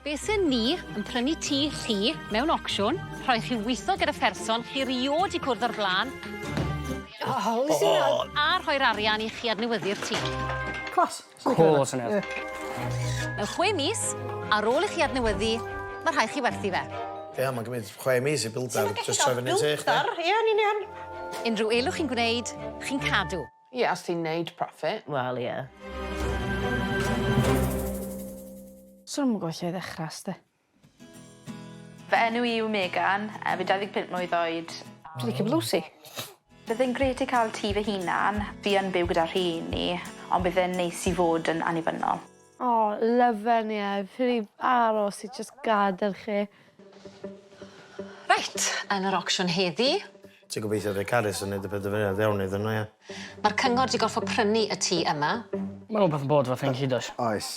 Be sen ni yn prynu tŷ chi mewn ocsiwn, rhoi chi witho gyda pherson chi riod 'di cwrdd o'r bla'n. O syniad! A rhoi'r arian i chi adnewyddu'r tŷ. Class. Cŵl o syniad. Ie. Mewn chwe mis, ar ôl i chi adnewyddu, ma' rhai' chi werthu fe. Ie, mae'n gymryd chwe mis i builder jyst troi fyny tŷ chdi. Ie, yn union. Unrhyw elw chi'n gwneud, chi'n cadw. Ie, os ti'n neud profit. Wel, ie. Swn i'm yn gwbo lle i ddechra sti. Fy enw i yw Megan, yy fi 25 mlwydd oed. Dwi licio Lucy. Bydde'n grêt i ca'l tŷ fy hunan. Fi yn byw gyda rhieni, ond bydde'n neis i fod yn annibynnol. O lyfen ie fi 'di aros i jyst gadel chi. Reit, yn yr ocsiwn heddi. Ti'n gobeithio fydd Carys yn neud y penderfyniad iawn iddyn nhw, ia? Mae'r cyngor 'di gorfod prynu y tŷ yma. Ma' rwbeth yn bod efo thing hyd oes? Oes.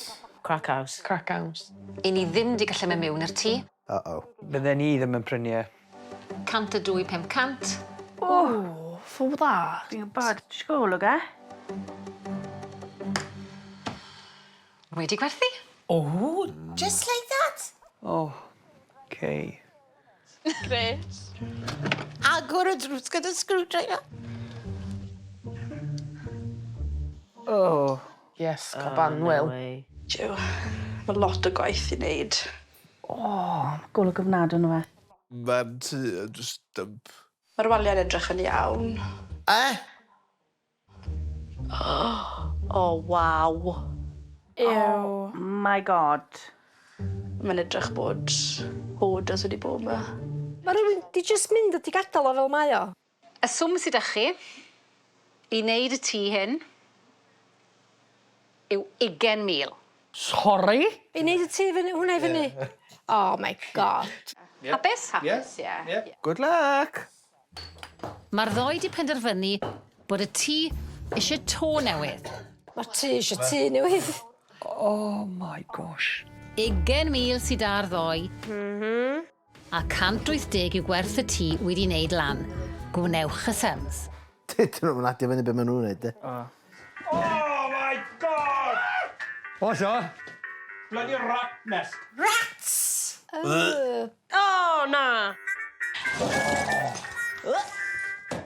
Crack house. Crack house. 'Yn ni ddim 'di gallu mynd miwn i'r tŷ. Uh-oh. Bydden i ddim yn prynu e. 102 500. O, for that. Fi'n gwbod. Js golwg e? Wedi gwerthu. O! Just like that? O. 'K. Grêt. Agor y drws gyda screwdriver. O. Yes, coban Wil. Jiw, ma' lot o gwaith i neud. O, ma' golwg ofnadw arno fe. Ma'r tŷ yn jyst dump. Ma'r waliau'n edrych yn iawn. Eh? O waw. Ew. Oh My God. Mae'n edrych bod hoarders wedi bod 'ma. Ma' rywun 'di jyst mynd a 'di gadal o fel mae o. Y swm sy 'da chi i neud y tŷ hyn yw ugen mil. Sori? I neud y tŷ fyny hwnna i fyny. Oh my God. Hapus? Hapus, ie. Good luck! Mae'r ddou 'di penderfynu bod y tŷ isie to newydd. Ma'r tŷ isio tŷ newydd. Oh my gosh. Ugen mil sy 'da'r ddou. M-hm. A 180 yw gwerth y tŷ wedi neud lan. Gwnewch y syms. Dydyn nhw'm yn adio fyny be' ma' nw'n neud 'de? Oh my God! What's that? Bloody rat nest. Rats! O na!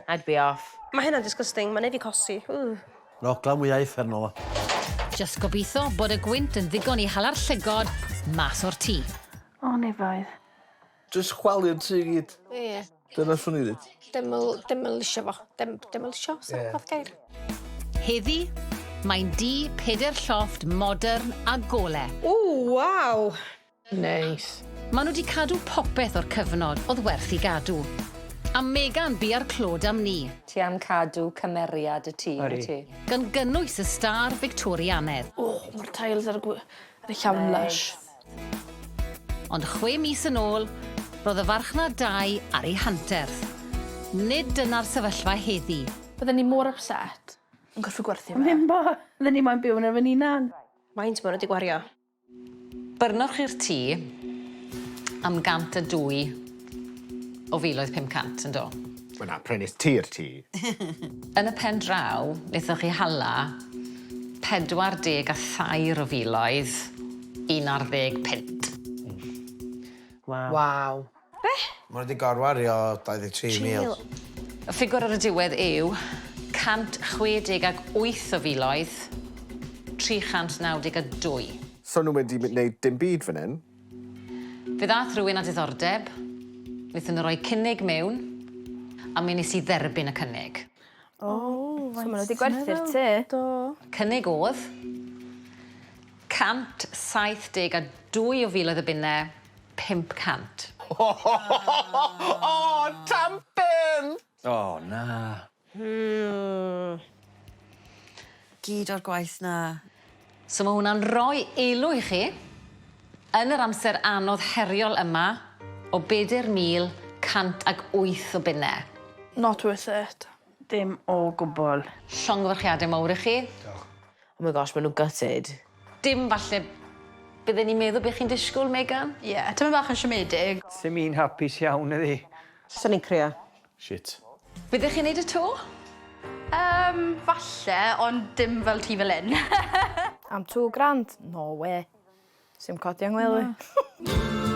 I'd be off. Ma' hynna'n disgusting, ma'n neu' fi cosi. Ww. Yr ogla mwya uffernol 'ma. Jyst gobitho bod y gwynt yn ddigon i hala'r llygod mas o'r tŷ. O nefoedd. Jyst chwalu'r tŷ i gyd. Ie. Dyna swn i ddeud. Demol demolisio fo. Dem demolisio? Sa fath gair? Heddi, mae'n dŷ peder llofft modern a gole. O waw! Neis. Maen nhw 'di cadw popeth o'r cyfnod o'dd werth 'i gadw. A Megan bia'r clod am 'ny. Ti am cadw cymeriad y tŷ, wyt ti? Gan gynnwys y star Fictorianedd. O, ma'r tiles ar y gw- ar y llawr yn lysh. Ond chwe mis yn ôl, roedd y farchnad dai ar ei hanterth. Nid dyna'r sefyllfa heddi. Bydden ni mor upset yn gorffod gwerthu fe. Ddim bo! Fydden ni moyn byw yn efo'n hunan. Faint ma' nw 'di gwario? Byrnoch chi'r tŷ am 102 o filoedd 500, yn do? Wel na, prynu ti'r tŷ. Yn y pen draw, wnaethoch chi hala 43 o filoedd 11 punt. Waw. Waw. Be? Ma' nw 'di gorwario 23,000. Y ffigwr ar y diwedd yw 168 o filoedd 392. So nhw wedi wneud dim byd fan hyn? Fe ddath rhywun â diddordeb, wnaethon nhw roi cynnig mewn, a mi wnes i dderbyn y cynnig. O, so ma' nhw 'di gwerthu'r tŷ. Do. Cynnig o'dd 172 o filoedd o bunne, 500. O, tampin! O, na. Hmm. Gyd o'r gwaith 'na. So ma' hwnna'n roi elw i chi yn yr amser anodd heriol yma o 4,108 o bunne. Not worth it. Dim o gwbwl. Llongyfarchiade mowr i chi. Diolch. Oh my gosh ma' nhw'n gutted. Dim falle bydden ni'n meddwl be' chi'n disgwl, Megan? Ie, tymed bach yn siomedig. Sim un hapus iawn iddi. Swn i'n crio. Shit. Fyddech chi'n neud y to? Yym, falle, ond dim fel tŷ fel 'yn. Am two grand? No way. Sim codi yng ngwely. Mm.